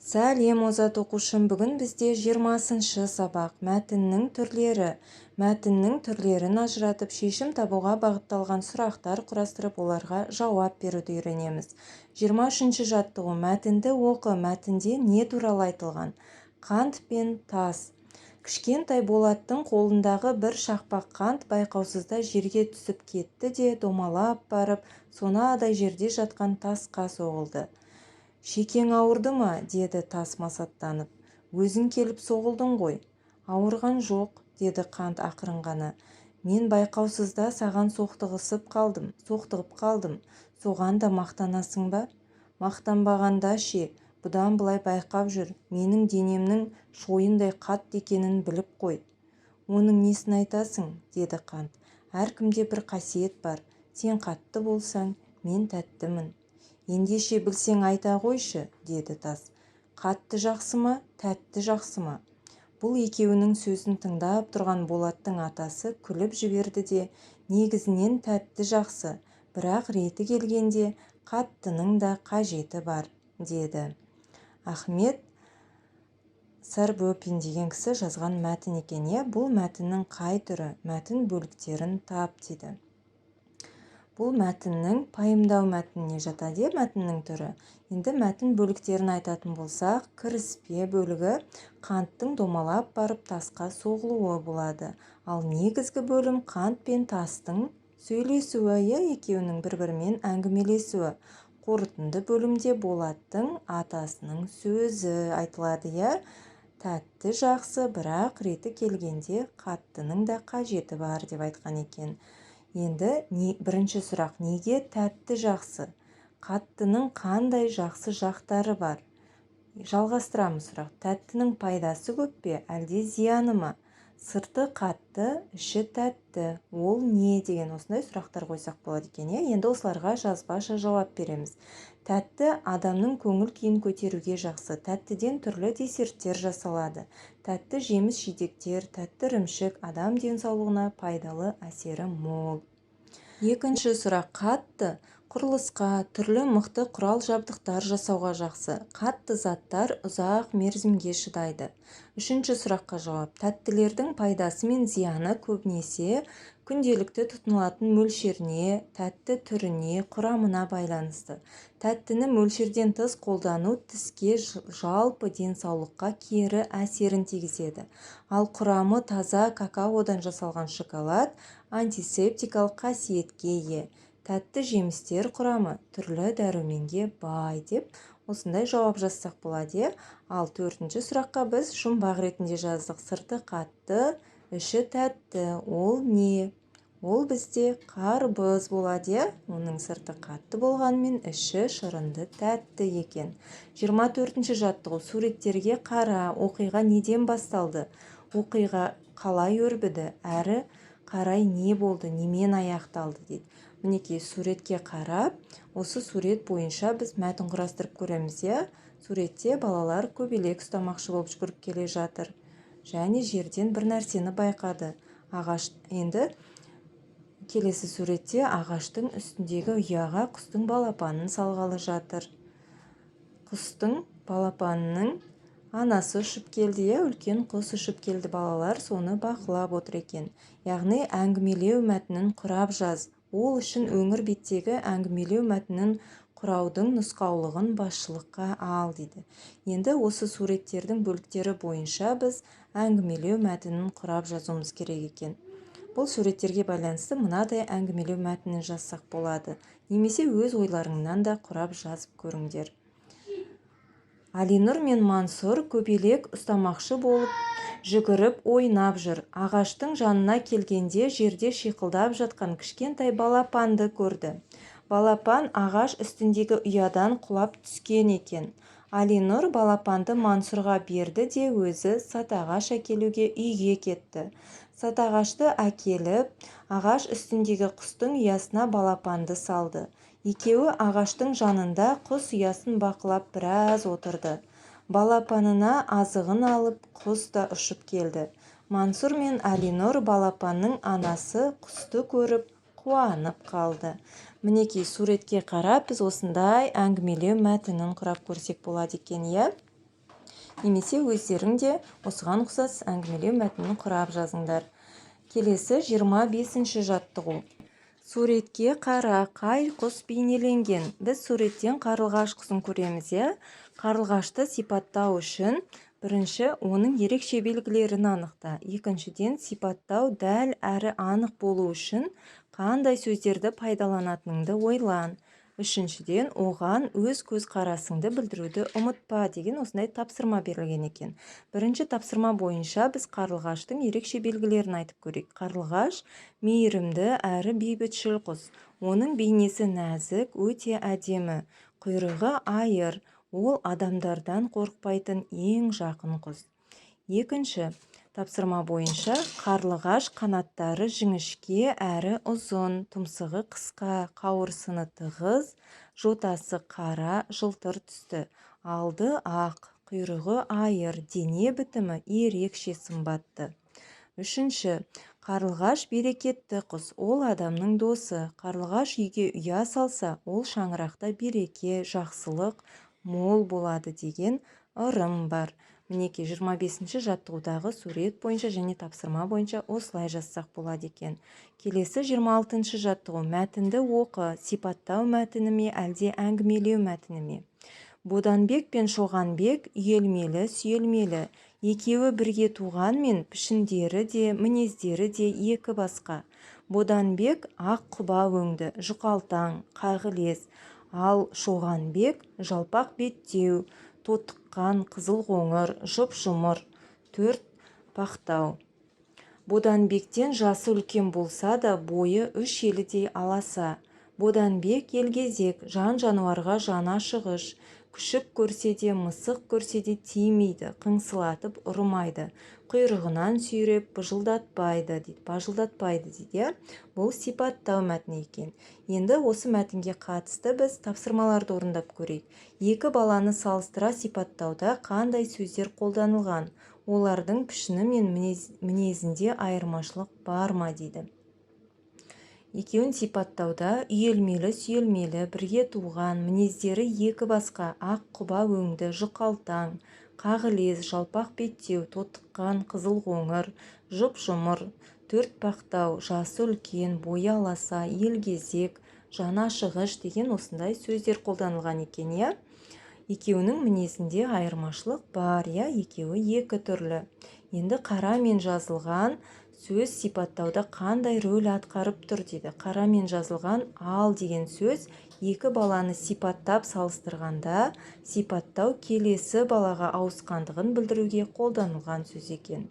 Сәлем, озат оқушым! Бүгін бізде 20-шы сабақ, мәтіннің түрлері. Мәтіннің түрлерін ажыратып, шешім табуға бағытталған сұрақтар құрастырып, оларға жауап беруді үйренеміз. 23-ші жаттығу. Мәтінді оқы. Мәтінде не туралы айтылған? Қант пен тас. Кішкентай Болаттың қолындағы бір шақпақ қант байқаусызда жерге түсіп кетті де, домалап барып, сонадай жерде жатқан тасқа соғылды. «Шекең ауырды ма?» – деді тас масаттанып. «Өзің келіп соғылдың ғой». «Ауырған жоқ», – деді қант ақырын ғана. «Мен байқаусызда саған соқтығысып қалдым, соқтығып қалдым. Соған да мақтанасың ба?» «Мақтанбағанда ше? Бұдан былай байқап жүр, менің денемнің шойындай қатты екенін біліп қой». «Оның несін айтасың?» – деді қант. «Әркімде бір қасиет бар. Сен қатты болсаң, мен тәттімін». «Ендеше, білсең, айта қойшы», – деді тас. «Қатты жақсы ма, тәтті жақсы ма?» Бұл екеуінің сөзін тыңдап тұрған Болаттың атасы күліп жіберді де: «Негізінен тәтті жақсы, бірақ реті келгенде қаттының да қажеті бар», – деді. Ахмет Сарбөпин деген кісі жазған мәтін екен, иә. Бұл мәтіннің қай түрі? Мәтін бөліктерін тап дейді. Бұл мәтіннің пайымдау мәтініне жатады, иә, мәтіннің түрі. Енді мәтін бөліктерін айтатын болсақ, кіріспе бөлігі қанттың домалап барып тасқа соғылуы болады. Ал негізгі бөлім қант пен тастың сөйлесуі, иә, екеуінің бір бірімен әңгімелесуі. Қорытынды бөлімде Болаттың атасының сөзі айтылады, иә: «Тәтті жақсы, бірақ реті келгенде қаттының да қажеті бар», – деп айтқан екен. Енді не, бірінші сұрақ: неге тәтті жақсы? Қаттының қандай жақсы жақтары бар? Жалғастырамыз сұрақ: тәттінің пайдасы көп пе, әлде зияны ма? Сырты қатты, іші тәтті ол не деген осындай сұрақтар қойсақ болады екен, иә. Енді осыларға жазбаша жауап береміз. Тәтті адамның көңіл күйін көтеруге жақсы. Тәттіден түрлі десерттер жасалады. Тәтті жеміс жидектер, тәтті ірімшік адам денсаулығына пайдалы әсері мол. Екінші сұрақ: қатты құрылысқа, түрлі мықты құрал жабдықтар жасауға жақсы. Қатты заттар ұзақ мерзімге шыдайды. Үшінші сұраққа жауап: тәттілердің пайдасы мен зияны көбінесе күнделікті тұтынылатын мөлшеріне, тәтті түріне, құрамына байланысты. Тәттіні мөлшерден тыс қолдану тіске, жалпы денсаулыққа кері әсерін тигізеді. Ал құрамы таза какаодан жасалған шоколад антисептикалық қасиетке ие. Тәтті жемістер құрамы түрлі дәруменге бай деп осындай жауап жазсақ болады, иә. Ал төртінші сұраққа біз жұмбақ ретінде жаздық: сырты қатты, іші тәтті ол не? Ол бізде қарбыз болады, иә. Оның сырты қатты болғанымен, іші шырынды, тәтті екен. 24-ші жаттығу. Суреттерге қара. Оқиға неден басталды? Оқиға қалай өрбіді? Әрі қарай не болды? Немен аяқталды дейді. Мінекей, суретке қарап, осы сурет бойынша біз мәтін құрастырып көреміз, иә. Суретте балалар көбелек ұстамақшы болып жүгіріп келе жатыр және жерден бір нәрсені байқады, ағаш. Енді келесі суретте ағаштың үстіндегі ұяға құстың балапанын салғалы жатыр. Құстың балапанының анасы ұшып келді, иә, үлкен құс ұшып келді. Балалар соны бақылап отыр екен. Яғни әңгімелеу мәтінін құрап жаз. Ол үшін өңір беттегі әңгімелеу мәтінін құраудың нұсқаулығын басшылыққа ал дейді. Енді осы суреттердің бөліктері бойынша біз әңгімелеу мәтінін құрап жазуымыз керек екен. Бұл суреттерге байланысты мынадай әңгімелеу мәтінін жазсақ болады немесе өз ойларыңнан да құрап жазып көріңдер. Алинұр мен Мансұр көбелек ұстамақшы болып жүгіріп ойнап жүр. Ағаштың жанына келгенде жерде шиқылдап жатқан кішкентай балапанды көрді. Балапан ағаш үстіндегі ұядан құлап түскен екен. Алинұр балапанды Мансұрға берді де, өзі сатағаш әкелуге үйге кетті. Сатағашты әкеліп, ағаш үстіндегі құстың ұясына балапанды салды. Екеуі ағаштың жанында құс ұясын бақылап біраз отырды. Балапанына азығын алып, құс та ұшып келді. Мансұр мен Алинұр, балапанның анасы құсты көріп қуанып қалды. Мінекей, суретке қарап, біз осындай әңгімелеу мәтінін құрап көрсек болады екен, иә. Немесе өздерің де осыған ұқсас әңгімелеу мәтінін құрап жазыңдар. Келесі 25-ші жаттығу. Суретке қара, қай құс бейнеленген? Біз суреттен қарлығаш құсын көреміз, иә. Қарлығашты сипаттау үшін бірінші оның ерекше белгілерін анықта. Екіншіден, сипаттау дәл әрі анық болу үшін қандай сөздерді пайдаланатыныңды ойлан. Үшіншіден, оған өз көзқарасыңды білдіруді ұмытпа деген осындай тапсырма берілген екен. Бірінші тапсырма бойынша біз қарлығаштың ерекше белгілерін айтып көрейік. Қарлығаш мейірімді әрі бейбітшіл құс. Оның бейнесі нәзік, өте әдемі. Құйрығы айыр. Ол адамдардан қорықпайтын ең жақын құс. Екінші тапсырма бойынша қарлығаш қанаттары жіңішке әрі ұзын, тұмсығы қысқа, қауырсыны тығыз, жотасы қара, жылтыр түсті, алды ақ, құйрығы айыр, дене бітімі ерекше сымбатты. Үшінші, қарлығаш берекетті құс, ол адамның досы. Қарлығаш үйге ұя салса, ол шаңырақта береке, жақсылық мол болады деген ырым бар. Мінекей, 25-ші жаттығудағы сурет бойынша және тапсырма бойынша осылай жазсақ болады екен. Келесі 26-шы жаттығу. Мәтінді оқы. Сипаттау мәтіні ме, әлде әңгімелеу мәтіні ме? Боданбек пен Шоғанбек үйелмелі сүйелмелі. Екеуі бірге туғанмен, пішіндері де, мінездері де екі басқа. Боданбек ақ құба өңді, жұқалтаң, қағылез, ал Шоғанбек жалпақ беттеу, тотыққан, қызыл қоңыр, жұп-жұмыр, төрт пақтау. Боданбектен жасы үлкен болса да, бойы 3 елідей аласа. Боданбек елгезек, жан-жануарға жаны ашығыш, күшік көрсе де, мысық көрсе де тимейді, қыңсылатып ұрмайды, құйрығынан сүйреп быжылдатпайды дейді, бажылдатпайды дейді, иә. Бұл сипаттау мәтіні екен. Енді осы мәтінге қатысты біз тапсырмаларды орындап көрейік. Екі баланы салыстыра сипаттауда қандай сөздер қолданылған? Олардың пішіні мен мінезінде айырмашылық бар ма дейді. Екеуін сипаттауда үйелмелі, сүйелмелі, бірге туған, мінездері екі басқа, ақ құба өңді, жұқалтаң, қағылез, жалпақ беттеу, тотыққан, қызыл қоңыр, жұп-жұмыр, төрт пақтау, жасы үлкен, бойы аласа, елгезек, жаны ашығыш деген осындай сөздер қолданылған екен, иә. Екеуінің мінезінде айырмашылық бар, иә, екеуі екі түрлі. Енді қарамен жазылған сөз сипаттауда қандай рөл атқарып тұр дейді. Қарамен жазылған ал деген сөз екі баланы сипаттап салыстырғанда сипаттау келесі балаға ауысқандығын білдіруге қолданылған сөз екен.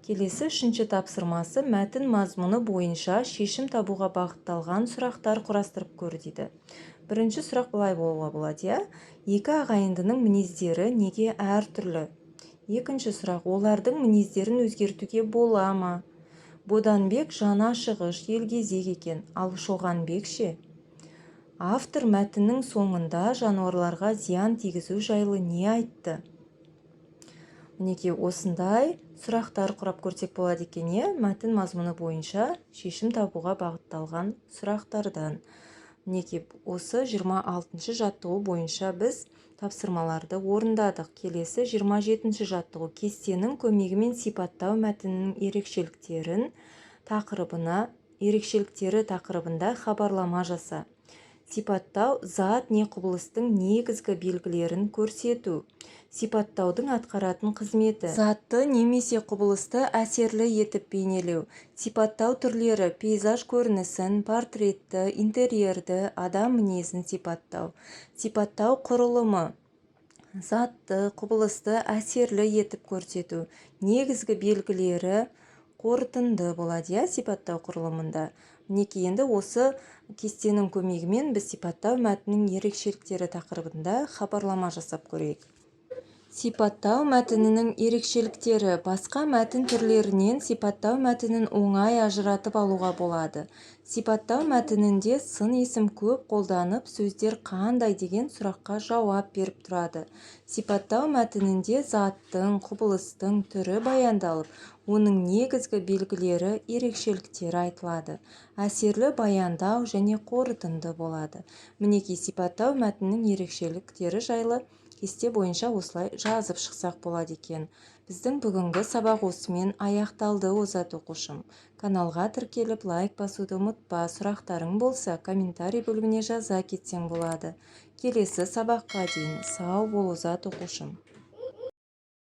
Келесі үшінші тапсырмасы мәтін мазмұны бойынша шешім табуға бағытталған сұрақтар құрастырып көр дейді. Бірінші сұрақ былай болуға болады, иә. Екі ағайындының мінездері неге әртүрлі? Екінші сұрақ, олардың мінездерін өзгертуге бола ма? Боданбек жаны ашығыш, елгезек екен, ал Шоғанбек ше? Автор мәтіннің соңында жануарларға зиян тигізу жайлы не айтты? Мінекей, осындай сұрақтар құрап көрсек болады екен, иә, мәтін мазмұны бойынша шешім табуға бағытталған сұрақтардан. Мінекей, осы 26-шы жаттығу бойынша біз тапсырмаларды орындадық. Келесі 27-ші жаттығу кестенің көмегімен сипаттау мәтінінің ерекшеліктерін тақырыбына, ерекшеліктері тақырыбында хабарлама жаса. Сипаттау зат не құбылыстың негізгі белгілерін көрсету. Сипаттаудың атқаратын қызметі. Затты немесе құбылысты әсерлі етіп бейнелеу. Сипаттау түрлері: пейзаж көрінісін, портретті, интерьерді, адам мінезін сипаттау. Сипаттау құрылымы. Затты, құбылысты әсерлі етіп көрсету. Негізгі белгілері қорытынды болады, иә, сипаттау құрылымында. Мінекей, енді осы кестенің көмегімен біз сипаттау мәтінінің ерекшеліктері тақырыбында хабарлама жасап көрейік. Сипаттау мәтінінің ерекшеліктері. Басқа мәтін түрлерінен сипаттау мәтінін оңай ажыратып алуға болады. Сипаттау мәтінінде сын есім көп қолданып, сөздер қандай деген сұраққа жауап беріп тұрады. Сипаттау мәтінінде заттың, құбылыстың түрі баяндалып, оның негізгі белгілері, ерекшеліктері айтылады. Әсерлі баяндау және қорытынды болады. Мінекей, сипаттау мәтінінің ерекшеліктері жайлы Кесте бойынша осылай жазып шықсақ болады екен. Біздің бүгінгі сабақ осымен аяқталды, озат оқушым. Каналға тіркеліп, лайк басуды ұмытпа. Сұрақтарың болса, комментарий бөліміне жаза кетсең болады. Келесі сабаққа дейін сау бол, озат оқушым.